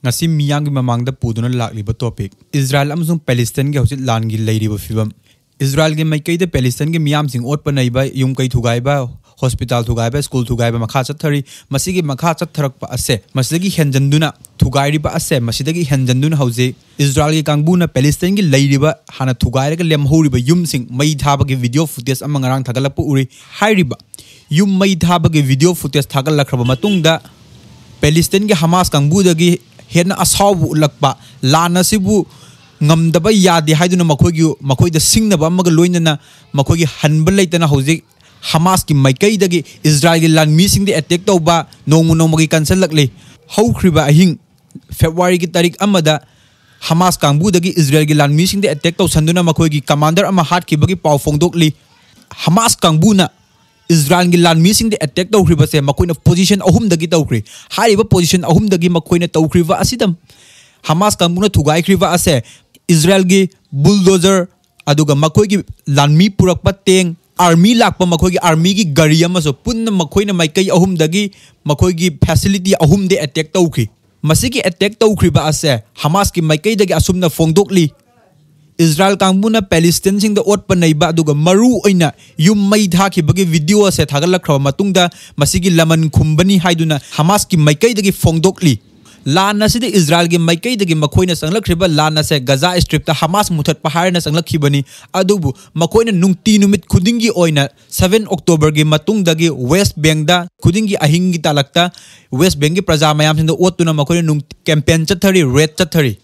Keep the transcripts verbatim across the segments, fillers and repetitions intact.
ꯉꯁꯤ ꯃꯤꯌꯥꯝꯒꯤ ꯃꯃꯥꯡꯗ ꯄꯨꯗꯨꯅ ꯂꯥꯛꯂꯤꯕ ꯇꯣꯄꯤꯛ, ꯏꯖꯔꯥꯏꯜ ꯑꯃꯁꯨꯡ ꯄꯦꯂꯤꯁꯇꯥꯏꯟꯒꯤ ꯍꯧꯖꯤꯛ ꯂꯥꯟꯒꯤ ꯂꯩꯔꯤꯕ ꯐꯤꯕꯝ꯫ ꯏꯖꯔꯥꯏꯜꯒꯤ ꯃꯥꯏꯀꯩꯗ ꯄꯦꯂꯤꯁꯇꯥꯏꯟꯒꯤ ꯃꯤꯌꯥꯝꯁꯤꯡ ꯑꯣꯠꯄ ꯅꯩꯕ, ꯌꯨꯝ ꯀꯩ ꯊꯨꯒꯥꯏꯕ, ꯍꯣꯁꯄꯤꯇꯥꯜ ꯊꯨꯒꯥꯏꯕ, ꯁ꯭ꯀꯨꯜ ꯊꯨꯒꯥꯏꯕ ꯃꯈꯥ ꯆꯠꯊꯔꯤ꯫ ꯃꯁꯤꯒꯤ ꯃꯈꯥ ꯆꯠꯊꯔꯛꯄ ꯑꯁꯦ, ꯃꯁꯤꯗꯒꯤ ꯍꯦꯟꯖꯟꯗꯨꯅ, ꯊꯨꯒꯥꯏꯔꯤꯕ ꯑꯁꯦ, ꯃꯁꯤꯗꯒꯤ ꯍꯦꯟꯖꯟꯗꯨꯅ ꯍꯧꯖꯤꯛ ꯏꯖꯔꯥꯏꯜꯒꯤ ꯀꯥꯡꯕꯨꯅ ꯄꯦꯂꯤꯁꯇꯥꯏꯟꯒꯤ ꯂꯩꯔꯤꯕ ꯍꯥꯟꯅ ꯊꯨꯒꯥꯏꯔꯒ ꯂꯦꯝꯍꯧꯔꯤꯕ ꯌꯨꯝꯁꯤꯡ ꯃꯩ ꯊꯥꯕꯒꯤ ꯚꯤꯗꯤꯑꯣ ꯐꯨꯇꯦꯖ ꯑꯃ ꯉꯔꯥꯡ ꯊꯥꯒꯠꯂꯛꯄ ꯎꯔꯤ꯫ ꯍꯥꯏꯔꯤꯕ ꯌꯨꯝ ꯃꯩ ꯊꯥꯕꯒꯤ ꯚꯤꯗꯤꯑꯣ ꯐꯨꯇꯦꯖ ꯊꯥꯒꯠꯂꯛꯈ꯭ꯔꯕ ꯃꯇꯨꯡꯗ, ꯄꯦꯂꯤꯁꯇꯥꯏꯟꯒꯤ ꯍꯃꯥꯁ ꯀꯥꯡꯕꯨꯗꯒꯤ ꯍꯦꯟꯅ ꯑꯁꯥꯎꯕ ꯎꯠꯂꯛꯄ, ꯂꯥꯟ ꯑꯁꯤꯕꯨ ꯉꯝꯗꯕ ꯌꯥꯗꯦ ꯍꯥꯏꯗꯨꯅ ꯃꯈꯣꯏꯒꯤ, ꯃꯈꯣꯏꯗ ꯁꯤꯡꯅꯕ ꯑꯃꯒ ꯂꯣꯏꯅꯅ ꯃꯈꯣꯏꯒꯤ ꯍꯟꯕ ꯂꯩꯇꯅ ꯍꯧꯖꯤꯛ ꯍꯃꯥꯁꯀꯤ ꯃꯥꯏꯀꯩꯗꯒꯤ ꯏꯖꯔꯥꯏꯜꯒꯤ ꯂꯥꯟꯃꯤꯁꯤꯡꯗ ꯑꯦꯇꯦꯛ ꯇꯧꯕ ꯅꯣꯡꯃ ꯅꯣꯡꯃꯒꯤ ꯀꯟꯁꯤꯜꯂꯛꯂꯤ꯫ ꯍꯧꯈ꯭ꯔꯤꯕ ꯑꯍꯤꯡ, ꯐꯦꯕ꯭ꯔꯨꯋꯥꯔꯤꯒꯤ ꯇꯥꯔꯤꯛ ꯑꯃꯗ ꯍꯃꯥꯁ ꯀꯥꯡꯕꯨꯗꯒꯤ ꯏꯖꯔꯥꯏꯜꯒꯤ ꯂꯥꯟꯃꯤꯁꯤꯡꯗ ꯑꯦꯇꯦꯛ ꯇꯧꯁꯟꯗꯨꯅ ꯃꯈꯣꯏꯒꯤ ꯀꯃꯥꯟꯗꯔ ꯑꯃ ꯍꯥꯠꯈꯤꯕꯒꯤ ꯄꯥꯎ ꯐꯣꯡꯗꯣꯛꯂꯤ꯫ ꯍꯃꯥꯁ ꯀꯥꯡꯕꯨꯅ ꯏꯖꯔꯥꯏꯜꯒꯤ ꯂꯥꯟꯃꯤꯁꯤꯡꯗ ꯑꯦꯇꯦꯛ ꯇꯧꯈ꯭ꯔꯤꯕꯁꯦ ꯃꯈꯣꯏꯅ ꯄꯣꯖꯤꯁꯟ ꯑꯍꯨꯝꯗꯒꯤ ꯇꯧꯈ꯭ꯔꯤ꯫ ꯍꯥꯏꯔꯤꯕ ꯄꯣꯖꯤꯁꯟ ꯑꯍꯨꯝꯗꯒꯤ ꯃꯈꯣꯏꯅ ꯇꯧꯈ꯭ꯔꯤꯕ ꯑꯁꯤꯗ ꯍꯃꯥꯁ ꯀꯥꯡꯕꯨꯅ ꯊꯨꯒꯥꯏꯈ꯭ꯔꯤꯕ ꯑꯁꯦ ꯏꯖꯔꯥꯏꯜꯒꯤ ꯕꯨꯜꯗꯣꯖꯔ, ꯑꯗꯨꯒ ꯃꯈꯣꯏꯒꯤ ꯂꯥꯟꯃꯤ ꯄꯨꯔꯛꯄ ꯇꯦꯡ, ꯑꯥꯔꯃꯤ ꯂꯥꯛꯄ, ꯃꯈꯣꯏꯒꯤ ꯑꯥꯔꯃꯤꯒꯤ ꯒꯥꯔꯤ ꯑꯃꯁꯨ ꯄꯨꯟꯅ ꯃꯈꯣꯏꯅ ꯃꯥꯏꯀꯩ ꯑꯍꯨꯝꯗꯒꯤ ꯃꯈꯣꯏꯒꯤ ꯐꯦꯁꯤꯂꯤꯇꯤ ꯑꯍꯨꯝꯗ ꯑꯦꯇꯦꯛ ꯇꯧꯈ꯭ꯔꯤ꯫ ꯃꯁꯤꯒꯤ ꯑꯦꯇꯦꯛ ꯇꯧꯈ꯭ꯔꯤꯕ ꯑꯁꯦ ꯍꯃꯥꯁꯀꯤ ꯃꯥꯏꯀꯩꯗꯒꯤ ꯑꯁꯨꯝꯅ ꯐꯣꯡꯗꯣꯛꯂꯤ꯫ ꯏꯖꯔꯥꯏꯜ ꯀꯥꯡꯕꯨꯅ ꯄꯦꯂꯤꯁꯇꯤꯟꯁꯤꯡꯗ ꯑꯣꯠꯄ ꯅꯩꯕ ꯑꯗꯨꯒ ꯃꯔꯨ ꯑꯣꯏꯅ ꯌꯨꯝ ꯃꯩ ꯊꯥꯈꯤꯕꯒꯤ ꯚꯤꯗꯤꯑꯣ ꯑꯁꯦ ꯊꯥꯒꯠꯂꯛꯈ꯭ꯔꯕ ꯃꯇꯨꯡꯗ ꯃꯁꯤꯒꯤ ꯂꯃꯟ ꯈꯨꯝꯕꯅꯤ ꯍꯥꯏꯗꯨꯅ ꯍꯃꯥꯁꯀꯤ ꯃꯥꯏꯀꯩꯗꯒꯤ ꯐꯣꯡꯗꯣꯛꯂꯤ꯫ ꯂꯥꯟ ꯑꯁꯤꯗ ꯏꯖꯔꯥꯏꯜꯒꯤ ꯃꯥꯏꯀꯩꯗꯒꯤ ꯃꯈꯣꯏꯅ ꯆꯪꯂꯛꯈ꯭ꯔꯤꯕ ꯂꯥꯟ ꯑꯁꯦ ꯒꯖꯥ ꯁ꯭ꯇ꯭ꯔꯤꯞꯇ ꯍꯃꯥꯁ ꯃꯨꯊꯠꯄ ꯍꯥꯏꯔꯅ ꯆꯪꯂꯛꯈꯤꯕꯅꯤ꯫ ꯑꯗꯨꯕꯨ ꯃꯈꯣꯏꯅ ꯅꯨꯡꯇꯤ ꯅꯨꯃꯤꯠ ꯈꯨꯗꯤꯡꯒꯤ ꯑꯣꯏꯅ ꯁꯚꯦꯟ ꯑꯣꯛꯇꯣꯕꯔꯒꯤ ꯃꯇꯨꯡꯗꯒꯤ ꯋꯦꯁ ꯕꯦꯡꯗ ꯈꯨꯗꯤꯡꯒꯤ ꯑꯍꯤꯡꯒꯤ ꯇꯥꯂꯛꯇ ꯋꯦꯁ ꯕꯦꯡꯒꯤ ꯄ꯭ꯔꯖꯥ ꯃꯌꯥꯝꯁꯤꯡꯗ ꯑꯣꯠꯇꯨꯅ ꯃꯈꯣꯏꯅ ꯅꯨꯡ-, ꯀꯦꯝꯄꯦꯟ ꯆꯠꯊꯔꯤ, ꯔꯦꯗ ꯆꯠꯊꯔꯤ꯫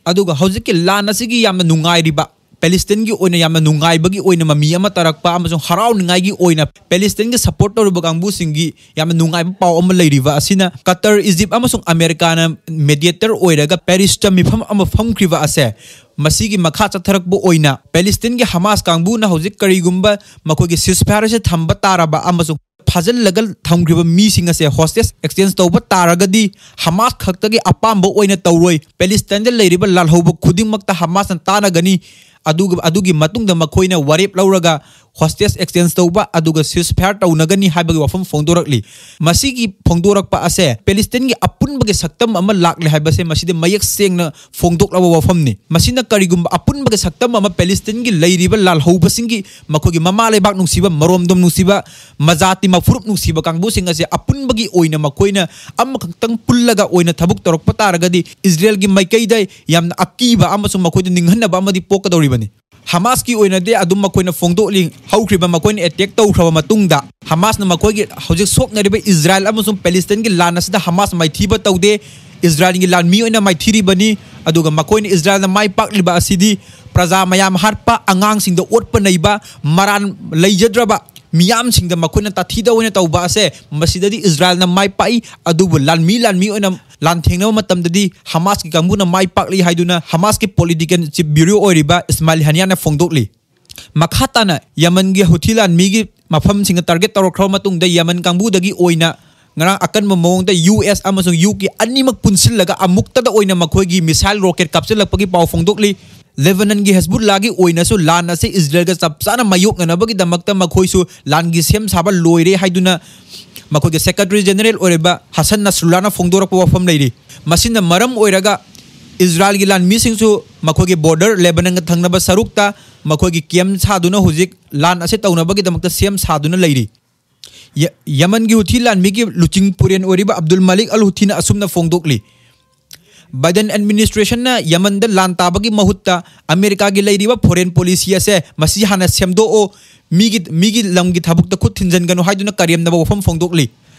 ꯑꯗꯨꯒ ꯍꯧꯖꯤꯛꯀꯤ ꯂꯥꯟ ꯑꯁꯤꯒꯤ ꯌꯥꯝꯅ ꯅꯨꯡꯉꯥꯏꯔꯤꯕ, ꯄꯦꯂꯤꯁꯇꯤꯟꯒꯤ ꯑꯣꯏꯅ ꯌꯥꯝꯅ ꯅꯨꯡꯉꯥꯏꯕꯒꯤ ꯑꯣꯏꯅ ꯃꯃꯤ ꯑꯃ ꯇꯥꯔꯛꯄ ꯑꯃꯁꯨꯡ ꯍꯔꯥꯎꯅꯤꯡꯉꯥꯏꯒꯤ ꯑꯣꯏꯅ ꯄꯦꯂꯤꯁꯇꯤꯟꯒꯤ ꯁꯄꯣꯔꯠ ꯇꯧꯔꯤꯕ ꯀꯥꯡꯕꯨꯁꯤꯡꯒꯤ ꯌꯥꯝꯅ ꯅꯨꯡꯉꯥꯏꯕ ꯄꯥꯎ ꯑꯃ ꯂꯩꯔꯤꯕ ꯑꯁꯤꯅ ꯀꯇꯔ, ꯏꯖꯤꯞ ꯑꯃꯁꯨꯡ ꯑꯃꯦꯔꯤꯀꯥꯅ ꯃꯦꯗꯤꯌꯦꯇꯔ ꯑꯣꯏꯔꯒ ꯄꯦꯔꯤꯁꯇ ꯃꯤꯐꯝ ꯑꯃ ꯐꯝꯈ꯭ꯔꯤꯕ ꯑꯁꯦ ꯃꯁꯤꯒꯤ ꯃꯈꯥ ꯆꯠꯊꯔꯛꯄ ꯑꯣꯏꯅ ꯄꯦꯂꯤꯁꯇꯤꯟꯒꯤ ꯍꯃꯥꯁ ꯀꯥꯡꯕꯨꯅ ꯍꯧꯖꯤꯛ ꯀꯔꯤꯒꯨꯝꯕ ꯃꯈꯣꯏꯒꯤ ꯁꯤꯁꯐꯥꯌꯔ ꯑꯁꯤ ꯊꯝꯕ ꯇꯥꯔꯕ ꯑꯃꯁꯨꯡ ꯐꯥꯖꯤꯜꯂꯒ ꯊꯝꯈ꯭ꯔꯤꯕ ꯃꯤꯁꯤꯡ ꯑꯁꯦ ꯍꯣꯁꯇꯦꯖ ꯑꯦꯛꯁꯆꯦꯟꯖ ꯇꯧꯕ ꯇꯥꯔꯒꯗꯤ ꯍꯃꯥꯁ ꯈꯛꯇꯒꯤ ꯑꯄꯥꯝꯕ ꯑꯣꯏꯅ ꯇꯧꯔꯣꯏ, ꯄꯦꯂꯤꯁꯇꯥꯏꯟꯗ ꯂꯩꯔꯤꯕ ꯂꯥꯜꯍꯧꯕ ꯈꯨꯗꯤꯡꯃꯛꯇ ꯍꯃꯥꯁꯅ ꯇꯥꯟꯅꯒꯅꯤ꯫ ꯑꯗꯨꯒ ꯑꯗꯨꯒꯤ ꯃꯇꯨꯡꯗ ꯃꯈꯣꯏꯅ ꯋꯥꯔꯦꯞ ꯂꯧꯔꯒ ꯍꯣꯁꯇꯦꯖ ꯑꯦꯛꯁꯆꯦꯟꯖ ꯇꯧꯕ ꯑꯗꯨꯒ ꯁꯤꯁ ꯐꯥꯌꯔ ꯇꯧꯅꯒꯅꯤ ꯍꯥꯏꯕꯒꯤ ꯋꯥꯐꯝ ꯐꯣꯡꯗꯣꯔꯛꯂꯤ꯫ ꯃꯁꯤꯒꯤ ꯐꯣꯡꯗꯣꯔꯛꯄ ꯑꯁꯦ ꯄꯦꯂꯤꯁꯇꯤꯟꯒꯤ ꯑꯄꯨꯟꯕꯒꯤ ꯁꯛꯇꯝ ꯑꯃ ꯂꯥꯛꯂꯦ ꯍꯥꯏꯕꯁꯦ ꯃꯁꯤꯗ ꯃꯌꯦꯛ ꯁꯦꯡꯅ ꯐꯣꯡꯗꯣꯛꯂꯕ ꯋꯥꯐꯝꯅꯤ꯫ ꯃꯁꯤꯅ ꯀꯔꯤꯒꯨꯝꯕ ꯑꯄꯨꯟꯕꯒꯤ ꯁꯛꯇꯝ ꯑꯃ ꯄꯦꯂꯤꯁꯇꯤꯟꯒꯤ ꯂꯩꯔꯤꯕ ꯂꯥꯜꯍꯧꯕꯁꯤꯡꯒꯤ, ꯃꯈꯣꯏꯒꯤ ꯃꯃꯥ ꯂꯩꯕꯥꯛ ꯅꯨꯡꯁꯤꯕ, ꯃꯔꯣꯝꯗꯣꯝ ꯅꯨꯡꯁꯤꯕ, ꯃꯖꯥꯇꯤ ꯃꯐꯨꯔꯨꯞ ꯅꯨꯡꯁꯤꯕ ꯀꯥꯡꯕꯨꯁꯤꯡ ꯑꯁꯦ ꯑꯄꯨꯟꯕꯒꯤ ꯑꯣꯏꯅ ꯃꯈꯣꯏꯅ ꯑꯃꯈꯛꯇꯪ ꯄꯨꯜꯂꯒ ꯑꯣꯏꯅ ꯊꯕꯛ ꯇꯧꯔꯛꯄ ꯇꯥꯔꯒꯗꯤ ꯏꯖꯔꯦꯜꯒꯤ ꯃꯥꯏꯀꯩꯗ ꯌꯥꯝꯅ ꯑꯀꯤꯕ ꯑꯃꯁꯨꯡ ꯃꯈꯣꯏꯗ ꯅꯤꯡꯍꯟꯅꯕ ꯑꯃꯗꯤ ꯄꯣꯛꯀꯗꯧꯔꯤꯕꯅꯤ꯫ ꯍꯃꯥꯁꯀꯤ ꯑꯣꯏꯅꯗꯤ ꯑꯗꯨꯝ ꯃꯈꯣꯏꯅ ꯐꯣꯡꯗꯣꯛꯂꯤ, ꯍꯧꯈ꯭ꯔꯤꯕ ꯃꯈꯣꯏꯅ ꯑꯦꯇꯦꯛ ꯇꯧꯈ꯭ꯔꯕ ꯃꯇꯨꯡꯗ ꯍꯃꯥꯁꯅ ꯃꯈꯣꯏꯒꯤ ꯍꯧꯖꯤꯛ ꯁꯣꯛꯅꯔꯤꯕ ꯏꯖꯔꯥꯏꯜ ꯑꯃꯁꯨꯡ ꯄꯦꯂꯤꯁꯇꯤꯟꯒꯤ ꯂꯥꯟ ꯑꯁꯤꯗ ꯍꯃꯥꯁ ꯃꯥꯏꯊꯤꯕ ꯇꯧꯗꯦ, ꯏꯖꯔꯥꯏꯜꯒꯤ ꯂꯥꯟꯃꯤ ꯑꯣꯏꯅ ꯃꯥꯏꯊꯤꯔꯤꯕꯅꯤ, ꯑꯗꯨꯒ ꯃꯈꯣꯏꯅ ꯏꯖꯔꯥꯏꯜꯅ ꯃꯥꯏ ꯄꯥꯛꯂꯤꯕ ꯑꯁꯤꯗꯤ ꯄ꯭ꯔꯖꯥ ꯃꯌꯥꯝ ꯍꯥꯠꯄ, ꯑꯉꯥꯡꯁꯤꯡꯗ ꯑꯣꯠꯄ ꯅꯩꯕ, ꯃꯔꯥꯟ ꯂꯩꯖꯗ꯭ꯔꯕ ꯃꯤꯌꯥꯝꯁꯤꯡꯗ ꯃꯈꯣꯏꯅ ꯇꯥꯊꯤꯗ ꯑꯣꯏꯅ ꯇꯧꯕ ꯑꯁꯦ, ꯃꯁꯤꯗꯗꯤ ꯏꯖꯔꯥꯏꯜꯅ ꯃꯥꯏ ꯄꯥꯛꯏ, ꯑꯗꯨꯕꯨ ꯂꯥꯟꯃꯤ ꯂꯥꯟꯃꯤ ꯑꯣꯏꯅ ꯂꯥꯟꯊꯦꯡꯅꯕ ꯃꯇꯝꯗꯗꯤ ꯍꯃꯥꯁꯀꯤ ꯀꯥꯡꯕꯨꯅ ꯃꯥꯏ ꯄꯥꯛꯂꯤ ꯍꯥꯏꯗꯨꯅ ꯍꯃꯥꯁꯀꯤ ꯄꯣꯂꯤꯇꯤꯀꯦꯜ ꯆꯤꯐ ꯕ꯭ꯌꯨꯔꯣ ꯑꯣꯏꯔꯤꯕ ꯏꯁꯃꯥꯏꯜ ꯍꯅꯤꯌꯥꯅ ꯐꯣꯡꯗꯣꯛꯂꯤ꯫ ꯃꯈꯥ ꯇꯥꯅ ꯌꯃꯟꯒꯤ ꯍꯨꯊꯤ ꯂꯥꯟꯃꯤꯒꯤ ꯃꯐꯝꯁꯤꯡꯗ ꯇꯥꯔꯒꯦꯠ ꯇꯧꯔꯛꯈ꯭ꯔꯕ ꯃꯇꯨꯡꯗ ꯌꯃꯟ ꯀꯥꯡꯕꯨꯗꯒꯤ ꯑꯣꯏꯅ ꯉꯔꯥꯡ ꯑꯀꯟꯕ ꯃꯑꯣꯡꯗ ꯌꯨ ꯑꯦꯁ ꯑꯃꯁꯨꯡ ꯌꯨ ꯀꯦ ꯑꯅꯤꯃꯛ ꯄꯨꯟꯁꯤꯜꯂꯒ ꯑꯃꯨꯛꯇꯗ ꯑꯣꯏꯅ ꯃꯈꯣꯏꯒꯤ ꯃꯤꯁꯥꯏꯜ ꯔꯣꯀꯦꯠ ꯀꯥꯞꯁꯤꯜꯂꯛꯄꯒꯤ ꯄꯥꯎ ꯐꯣꯡꯗꯣꯛꯂꯤ꯫ ꯂꯦꯕꯅꯟꯒꯤ ꯍꯦꯁꯕꯨꯜꯂꯥꯒꯤ ꯑꯣꯏꯅꯁꯨ ꯂꯥꯟ ꯑꯁꯤ ꯏꯖꯔꯦꯜꯒ ꯆꯞ ꯆꯥꯅ ꯃꯥꯌꯣꯛꯅꯅꯕꯒꯤꯗꯃꯛꯇ ꯃꯈꯣꯏꯁꯨ ꯂꯥꯟꯒꯤ ꯁꯦꯝ ꯁꯥꯕ ꯂꯣꯏꯔꯦ ꯍꯥꯏꯗꯨꯅ ꯃꯈꯣꯏꯒꯤ ꯁꯦꯀ꯭ꯔꯦꯇꯔꯤ ꯖꯦꯅꯔꯦꯜ ꯑꯣꯏꯔꯤꯕ ꯍꯁꯟ ꯅꯁꯔꯨꯜꯂꯥꯅ ꯐꯣꯡꯗꯣꯔꯛꯄ ꯋꯥꯐꯝ ꯂꯩꯔꯤ꯫ ꯃꯁꯤꯅ ꯃꯔꯝ ꯑꯣꯏꯔꯒ ꯏꯖꯔꯥꯏꯜꯒꯤ ꯂꯥꯟꯃꯤꯁꯤꯡꯁꯨ ꯃꯈꯣꯏꯒꯤ ꯕꯣꯔꯗꯔ ꯂꯦꯕꯅꯟꯒ ꯊꯪꯅꯕ ꯁꯔꯨꯛꯇ ꯃꯈꯣꯏꯒꯤ ꯀꯦꯝ ꯁꯥꯗꯨꯅ ꯍꯧꯖꯤꯛ ꯂꯥꯟ ꯑꯁꯤ ꯇꯧꯅꯕꯒꯤꯗꯃꯛꯇ ꯁꯦꯝ ꯁꯥꯗꯨꯅ ꯂꯩꯔꯤ꯫ ꯌ-, ꯌꯃꯟꯒꯤ ꯍꯨꯊꯤ ꯂꯥꯟꯃꯤꯒꯤ ꯂꯨꯆꯤꯡ ꯄꯨꯔꯦꯟ ꯑꯣꯏꯔꯤꯕ ꯑꯕꯗꯨꯜ ꯃꯥꯂꯤꯛ ꯑꯜ ꯍꯨꯊꯤꯅ ꯑꯁꯨꯝꯅ ꯐꯣꯡꯗꯣꯛꯂꯤ, ꯕꯥꯏꯗꯟ ꯑꯦꯗꯃꯤꯅꯤꯁꯇ꯭ꯔꯦꯁꯟꯅ ꯌꯃꯟꯗ ꯂꯥꯟ ꯇꯥꯕꯒꯤ ꯃꯍꯨꯠꯇ ꯑꯃꯦꯔꯤꯀꯥꯒꯤ ꯂꯩꯔꯤꯕ ꯐꯣꯔꯦꯟ ꯄꯣꯂꯤꯁꯤ ꯑꯁꯦ ꯃꯁꯤ ꯍꯥꯟꯅ ꯁꯦꯝꯗꯣꯛꯑꯣ, ꯃꯤꯒꯤ, ꯃꯤꯒꯤ ꯂꯝꯒꯤ ꯊꯕꯛꯇ ꯈꯨꯠ ꯊꯤꯟꯖꯤꯟꯒꯅꯨ ꯍꯥꯏꯗꯨꯅ ꯀꯔꯦꯝꯅꯕ ꯋꯥꯐꯝ ꯐꯣꯡꯗꯣꯛꯂꯤ꯫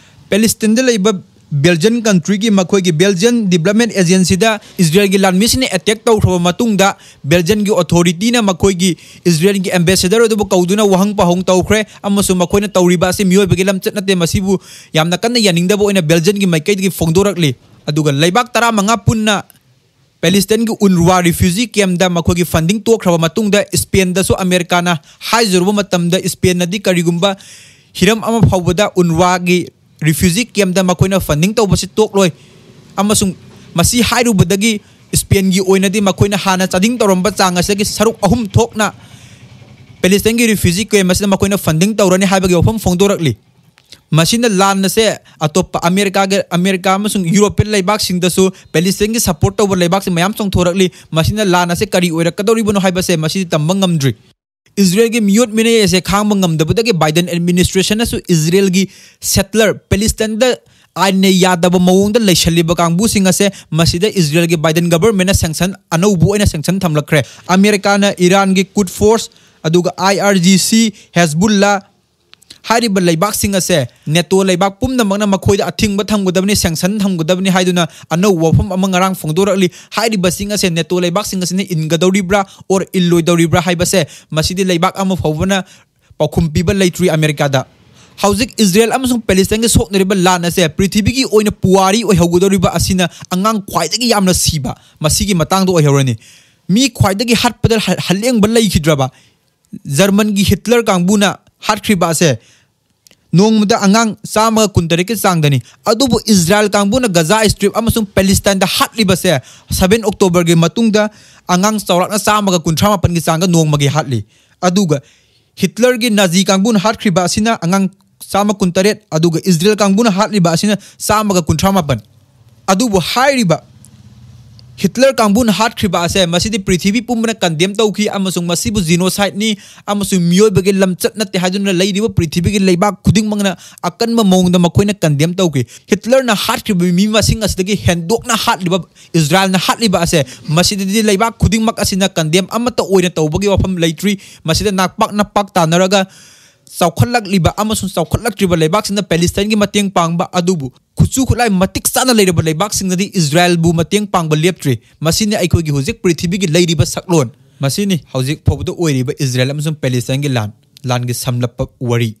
ꯄꯦꯂꯤꯁꯇꯤꯟꯗ ꯂꯩꯕ ꯕꯦꯜꯖꯤꯌꯟ ꯀꯟꯇ꯭ꯔꯤꯒꯤ ꯃꯈꯣꯏꯒꯤ ꯕꯦꯜꯖꯤꯌꯟ ꯗꯤꯕ꯭ꯂꯞꯃꯦꯟ ꯑꯦꯖꯦꯟꯁꯤꯗ ꯏꯖꯔꯦꯜꯒꯤ ꯂꯥꯟꯃꯤꯁꯤꯡꯅ ꯑꯦꯇꯦꯛ ꯇꯧꯈ꯭ꯔꯕ ꯃꯇꯨꯡꯗ ꯕꯦꯜꯖꯤꯌꯟꯒꯤ ꯑꯣꯊꯣꯔꯤꯇꯤꯅ ꯃꯈꯣꯏꯒꯤ ꯏꯖꯔꯦꯜꯒꯤ ꯑꯦꯝꯕꯦꯁꯦꯗꯔ ꯑꯗꯨꯕꯨ ꯀꯧꯗꯨꯅ ꯋꯥꯍꯪ ꯄꯥꯎꯍꯪ ꯇꯧꯈ꯭ꯔꯦ ꯑꯃꯁꯨꯡ ꯃꯈꯣꯏꯅ ꯇꯧꯔꯤꯕ ꯑꯁꯤ ꯃꯤꯑꯣꯏꯕꯒꯤ ꯂꯝꯆꯠ ꯅꯠꯇꯦ, ꯃꯁꯤꯕꯨ ꯌꯥꯝꯅ ꯀꯟꯅ ꯌꯥꯅꯤꯡꯗꯕ ꯑꯣꯏꯅ ꯕꯦꯜꯖꯤꯌꯟꯒꯤ ꯃꯥꯏꯀꯩꯗꯒꯤ ꯐꯣꯡꯗꯣꯔꯛꯂꯤ꯫ ꯑꯗꯨꯒ ꯂꯩꯕꯥꯛ ꯇꯔꯥꯃꯉꯥ ꯄꯨꯟꯅ ꯄꯦꯂꯤꯁꯇꯤꯟꯒꯤ ꯎꯟꯔꯋꯥ ꯔꯤꯐ꯭ꯌꯨꯖꯤ ꯀꯦꯝꯗ ꯃꯈꯣꯏꯒꯤ ꯐꯟꯗꯤꯡ ꯇꯣꯛꯈ꯭ꯔꯕ ꯃꯇꯨꯡꯗ ꯏꯁꯄꯦꯟꯗꯁꯨ ꯑꯃꯦꯔꯤꯀꯥꯅ ꯍꯥꯏꯖꯔꯨꯕ ꯃꯇꯝꯗ ꯏꯁꯄꯦꯟꯅꯗꯤ ꯀꯔꯤꯒꯨꯝꯕ ꯍꯤꯔꯝ ꯑꯃ ꯐꯥꯎꯕꯗ ꯎꯟꯔꯋꯥꯒꯤ ꯔꯤꯐ꯭ꯌꯨꯖꯤ ꯀꯦꯝꯗ ꯃꯈꯣꯏꯅ ꯐꯟꯗꯤꯡ ꯇꯧꯕꯁꯤ ꯇꯣꯛꯂꯣꯏ ꯑꯃꯁꯨꯡ ꯃꯁꯤ ꯍꯥꯏꯔꯨꯕꯗꯒꯤ ꯏꯁꯄꯦꯟꯒꯤ ꯑꯣꯏꯅꯗꯤ ꯃꯈꯣꯏꯅ ꯍꯥꯟꯅ ꯆꯥꯗꯤꯡ ꯇꯧꯔꯝꯕ ꯆꯥꯡ ꯑꯁꯤꯗꯒꯤ ꯁꯔꯨꯛ ꯑꯍꯨꯝ ꯊꯣꯛꯅ ꯄꯦꯂꯦꯁꯇꯥꯏꯟꯒꯤ ꯔꯤꯐ꯭ꯌꯨꯖꯤ ꯀꯦꯝ ꯑꯁꯤꯗ ꯃꯈꯣꯏꯅ ꯐꯟꯗꯤꯡ ꯇꯧꯔꯅꯤ ꯍꯥꯏꯕꯒꯤ ꯋꯥꯐꯝ ꯐꯣꯡꯗꯣꯔꯛꯂꯤ꯫ ꯃꯁꯤꯅ ꯂꯥꯟ ꯑꯁꯦ ꯑꯇꯣꯞꯄ ꯑꯃꯦꯔꯤꯀꯥꯒ, ꯑꯃꯦꯔꯤꯀꯥ ꯑꯃꯁꯨꯡ ꯌꯨꯔꯣꯄꯤꯌꯟ ꯂꯩꯕꯥꯛꯁꯤꯡꯗꯁꯨ ꯄꯦꯂꯦꯁꯇꯥꯏꯟꯒꯤ ꯁꯄꯣꯔꯠ ꯇꯧꯕ ꯂꯩꯕꯥꯛꯁꯤꯡ ꯃꯌꯥꯝ ꯆꯣꯡꯊꯣꯔꯛꯂꯤ꯫ ꯃꯁꯤꯅ ꯂꯥꯟ ꯑꯁꯦ ꯀꯔꯤ ꯑꯣꯏꯔꯛꯀꯗꯧꯔꯤꯕꯅꯣ ꯍꯥꯏꯕꯁꯦ ꯃꯁꯤꯗꯤ ꯇꯝꯕ ꯉꯝꯗ꯭ꯔꯤ꯫ ꯏꯖꯔꯦꯜꯒꯤ ꯃꯤꯑꯣꯠ ꯃꯤꯅꯩ ꯑꯁꯦ ꯈꯥꯡꯕ ꯉꯝꯗꯕꯗꯒꯤ ꯕꯥꯏꯗꯟ ꯑꯦꯗꯃꯤꯅꯤꯁꯇ꯭ꯔꯦꯁꯟꯅꯁꯨ ꯏꯖꯔꯦꯜꯒꯤ ꯁꯦꯇꯂꯔ, ꯄꯦꯂꯦꯁꯇꯥꯏꯟꯗ ꯑꯥꯏꯟꯅ ꯌꯥꯗꯕ ꯃꯑꯣꯡꯗ ꯂꯩꯁꯜꯂꯤꯕ ꯀꯥꯡꯕꯨꯁꯤꯡ ꯑꯁꯦ ꯃꯁꯤꯗ ꯏꯖꯔꯦꯜꯒꯤ ꯕꯥꯏꯗꯟ ꯒꯕꯔꯃꯦꯟꯅ ꯁꯦꯡꯁꯟ, ꯑꯅꯧꯕ ꯑꯣꯏꯅ ꯁꯦꯡꯁꯟ ꯊꯝꯂꯛꯈ꯭ꯔꯦ꯫ ꯑꯃꯦꯔꯤꯀꯥꯅ ꯏꯔꯥꯟꯒꯤ ꯀꯨꯗ ꯐꯣꯔꯁ, ꯑꯗꯨꯒ ꯑꯥꯏ ꯑꯥꯔ ꯖꯤ ꯁꯤ, ꯍꯦꯖꯕꯨꯜꯂꯥ ꯍꯥꯏꯔꯤꯕ ꯂꯩꯕꯥꯛꯁꯤꯡ ꯑꯁꯦ ꯅꯦꯇꯣ ꯂꯩꯕꯥꯛ ꯄꯨꯝꯅꯃꯛꯅ ꯃꯈꯣꯏꯗ ꯑꯊꯤꯡꯕ ꯊꯝꯒꯗꯕꯅꯤ, ꯁꯦꯡꯁꯟ ꯊꯝꯒꯗꯕꯅꯤ ꯍꯥꯏꯗꯨꯅ ꯑꯅꯧꯕ ꯋꯥꯐꯝ ꯑꯃ ꯉꯔꯥꯡ ꯐꯣꯡꯗꯣꯔꯛꯂꯤ꯫ ꯍꯥꯏꯔꯤꯕꯁꯤꯡ ꯑꯁꯦ ꯅꯦꯇꯣ ꯂꯩꯕꯥꯛꯁꯤꯡ ꯑꯁꯤꯅ ꯏꯟꯒꯗꯧꯔꯤꯕ꯭ꯔꯥ ꯑꯣꯔ ꯏꯜꯂꯣꯏꯗꯧꯔꯤꯕ꯭ꯔꯥ ꯍꯥꯏꯕꯁꯦ ꯃꯁꯤꯗꯤ ꯂꯩꯕꯥꯛ ꯑꯃ ꯐꯥꯎꯕꯅ ꯄꯥꯎꯈꯨꯝ ꯄꯤꯕ ꯂꯩꯇ꯭ꯔꯤ ꯑꯃꯦꯔꯤꯀꯥꯗ꯫ ꯍꯧꯖꯤꯛ ꯏꯖꯔꯦꯜ ꯑꯃꯁꯨꯡ ꯄꯦꯂꯦꯁꯇꯥꯏꯟꯒꯤ ꯁꯣꯛꯅꯔꯤꯕ ꯂꯥꯟ ꯑꯁꯦ ꯄ꯭ꯔꯤꯊꯤꯕꯤꯒꯤ ꯑꯣꯏꯅ ꯄꯨꯋꯥꯔꯤ ꯑꯣꯏꯍꯧꯒꯗꯧꯔꯤꯕ ꯑꯁꯤꯅ ꯑꯉꯥꯡ ꯈ꯭ꯋꯥꯏꯗꯒꯤ ꯌꯥꯝꯅ ꯁꯤꯕ ꯃꯁꯤꯒꯤ ꯃꯇꯥꯡꯗ ꯑꯣꯏꯍꯧꯔꯅꯤ꯫ ꯃꯤ ꯈ꯭ꯋꯥꯏꯗꯒꯤ ꯍꯥꯠꯄꯗ ꯍ-, ꯍꯠꯂꯦꯡꯕ ꯂꯩꯈꯤꯗ꯭ꯔꯕ ꯖꯔꯃꯟꯒꯤ ꯍꯤꯠꯂꯔ ꯀꯥꯡꯕꯨꯅ ꯍꯥꯠꯈ꯭ꯔꯤꯕ ꯑꯁꯦ ꯅꯣꯡꯃꯗ ꯑꯉꯥꯡ ꯆꯥꯝꯃꯒ ꯀꯨꯟꯇꯔꯦꯠꯀꯤ ꯆꯥꯡꯗꯅꯤ꯫ ꯑꯗꯨꯕꯨ ꯏꯖꯔꯦꯜ ꯀꯥꯡꯕꯨꯅ ꯒꯖꯥ ꯁ꯭ꯇ꯭ꯔꯤꯞ ꯑꯃꯁꯨꯡ ꯄꯦꯂꯦꯁꯇꯥꯏꯟꯗ ꯍꯥꯠꯂꯤꯕꯁꯦ ꯁꯚꯦꯟ ꯑꯣꯛꯇꯣꯕꯔꯒꯤ ꯃꯇꯨꯡꯗ ꯑꯉꯥꯡ ꯆꯥꯎꯔꯥꯛꯅ ꯆꯥꯝꯃꯒ ꯀꯨꯟꯊ꯭ꯔꯥ ꯃꯥꯄꯟꯒꯤ ꯆꯥꯡꯗ ꯅꯣꯡꯃꯒꯤ ꯍꯥꯠꯂꯤ꯫ ꯑꯗꯨꯒ ꯍꯤꯠꯂꯔꯒꯤ ꯅꯥꯖꯤ ꯀꯥꯡꯕꯨꯅ ꯍꯥꯠꯈ꯭ꯔꯤꯕ ꯑꯁꯤꯅ ꯑꯉꯥꯡ ꯆꯥꯝꯃ ꯀꯨꯟꯇꯔꯦꯠ, ꯑꯗꯨꯒ ꯏꯖꯔꯦꯜ ꯀꯥꯡꯕꯨꯅ ꯍꯥꯠꯂꯤꯕ ꯑꯁꯤꯅ ꯆꯥꯝꯃꯒ ꯀꯨꯟꯊ꯭ꯔꯥ ꯃꯥꯄꯟ꯫ ꯑꯗꯨꯕꯨ ꯍꯥꯏꯔꯤꯕ ꯍꯤꯠꯂꯔ ꯀꯥꯡꯕꯨꯅ ꯍꯥꯠꯈ꯭ꯔꯤꯕ ꯑꯁꯦ ꯃꯁꯤꯗꯤ ꯄ꯭ꯔꯤꯊꯤꯕꯤ ꯄꯨꯝꯕꯅ ꯀꯟꯗꯦꯝ ꯇꯧꯈꯤ ꯑꯃꯁꯨꯡ ꯃꯁꯤꯕꯨ ꯖꯤꯅꯣꯁꯥꯏꯠꯅꯤ ꯑꯃꯁꯨꯡ ꯃꯤꯑꯣꯏꯕꯒꯤ ꯂꯝꯆꯠ ꯅꯠꯇꯦ ꯍꯥꯏꯗꯨꯅ ꯂꯩꯔꯤꯕ ꯄ꯭ꯔꯤꯊꯤꯕꯤꯒꯤ ꯂꯩꯕꯥꯛ ꯈꯨꯗꯤꯡꯃꯛꯅ ꯑꯀꯟꯕ ꯃꯑꯣꯡꯗ ꯃꯈꯣꯏꯅ ꯀꯟꯗꯦꯝ ꯇꯧꯈꯤ꯫ ꯍꯤꯠꯂꯔꯅ ꯍꯥꯠꯈ꯭ꯔꯤꯕ ꯃꯤ ꯃꯁꯤꯡ ꯑꯁꯤꯗꯒꯤ ꯍꯦꯟꯗꯣꯛꯅ ꯍꯥꯠꯂꯤꯕ, ꯏꯖꯔꯦꯜꯅ ꯍꯥꯠꯂꯤꯕ ꯑꯁꯦ ꯃꯁꯤꯗꯗꯤ ꯂꯩꯕꯥꯛ ꯈꯨꯗꯤꯡꯃꯛ ꯑꯁꯤꯅ ꯀꯟꯗꯦꯝ ꯑꯃꯠꯇ ꯑꯣꯏꯅ ꯇꯧꯕꯒꯤ ꯋꯥꯐꯝ ꯂꯩꯇ꯭ꯔꯤ꯫ ꯃꯁꯤꯗ ꯅꯥꯛꯄꯥꯛ ꯅꯄꯥꯛ ꯇꯥꯟꯅꯔꯒ ꯆꯥꯎꯈꯠꯂꯛꯂꯤꯕ ꯑꯃꯁꯨꯡ ꯆꯥꯎꯈꯠꯂꯛꯇ꯭ꯔꯤꯕ ꯂꯩꯕꯥꯛꯁꯤꯡꯅ ꯄꯦꯂꯦꯁꯇꯥꯏꯟꯒꯤ ꯃꯇꯦꯡ ꯄꯥꯡꯕ, ꯑꯗꯨꯕꯨ ꯈꯨꯠꯁꯨ ꯈꯨꯠꯂꯥꯏ ꯃꯇꯤꯛ ꯆꯥꯅ ꯂꯩꯔꯕ ꯂꯩꯕꯥꯛꯁꯤꯡꯅꯗꯤ ꯏꯖꯔꯦꯜꯕꯨ ꯃꯇꯦꯡ ꯄꯥꯡꯕ ꯂꯦꯞꯇ꯭ꯔꯤ꯫ ꯃꯁꯤꯅꯤ ꯑꯩꯈꯣꯏꯒꯤ ꯍꯧꯖꯤꯛ ꯄ꯭ꯔꯤꯊꯤꯕꯤꯒꯤ ꯂꯩꯔꯤꯕ ꯁꯛꯂꯣꯟ꯫ ꯃꯁꯤꯅꯤ ꯍꯧꯖꯤꯛ ꯐꯥꯎꯕꯗ ꯑꯣꯏꯔꯤꯕ ꯏꯖꯔꯦꯜ ꯑꯃꯁꯨꯡ ꯄꯦꯂꯦꯁꯇꯥꯏꯟꯒꯤ ꯂꯥꯟ, ꯂꯥꯟꯒꯤ ꯁꯝꯂꯞꯄ ꯋꯥꯔꯤ꯫